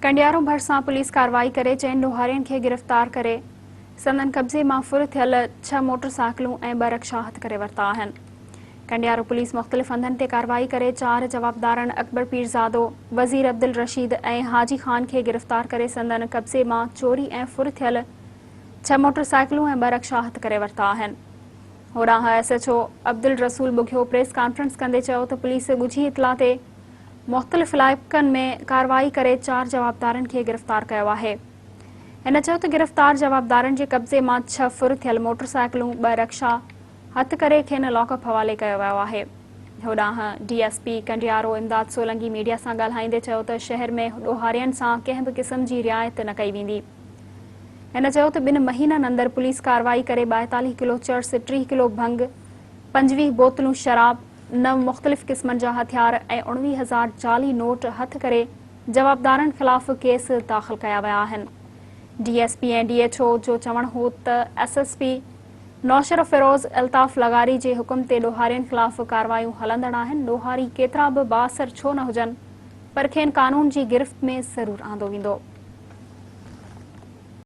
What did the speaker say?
ڪنڊيارو ڀرسان پوليس ڪارروائي ڪري چئن ڏوهارين کي گرفتار ڪري سندن قبضي مان ڦر ٿيل ڇهه موٽر سائيڪلون ۽ ٻه رڪشا هٿ ڪري ورتا آهن. ڪنڊيارو پوليس مختلف هنڌن تي ڪارروائي ڪري چار جوابدارن اڪبر پيرزادو، وزير عبدالرشيد ۽ حاجي خان کي گرفتار ڪري سندن قبضي مان چوري ۽ ڦر ٿيل ڇهه موٽر سائيڪلون ۽ ٻه رڪشا هٿ ڪري ورتا آهن. هوڏانهن S H O Abdul Rasool Bughio press conference ڪندي چيو ته پوليس ڳجهي اطلاع تي مختلف علائقن ۾ ڪارروائي ڪري چار جوابدارن کي گرفتار ڪيو آهي. هن چيو ته گرفتار جوابدارن جي قبضي مان ڇهه ڦر ٿيل موٽرسائيڪلون، ٻه رڪشا هٿ ڪري کين لاڪ اپ حوالي ڪيو ويو آهي. هوڏانهن D S P Kandiaro Imdad Solangi media سان ڳالهائيندي چيو ته شهر ۾ ڏوهارين سان ڪنهن به قسم جي رعايت نه ڪئي ويندي. هن چيو ته ٻن مهينن اندر پوليس ڪارروائي ڪري 42 ڪلو چرس، 30 ڪلو ڀنگ، 25 بوتلون شراب، نو مختلف قسمن جا هٿيار ۽ 19 هزار جعلي نوٽ هٿ ڪري جوابدارن خلاف ڪيس داخل ڪيا ويا آهن. D S P ۽ D H O جو چوڻ هو ته S S P Naushahro Feroze Altaf لغاري جي حڪم تي ڏوهارين خلاف ڪارروايون هلندڙ آهن، ڏوهاري ڪيترا به بااثر ڇو نه هجن پر کين قانون جي گرفت ۾ ضرور آندو ويندو.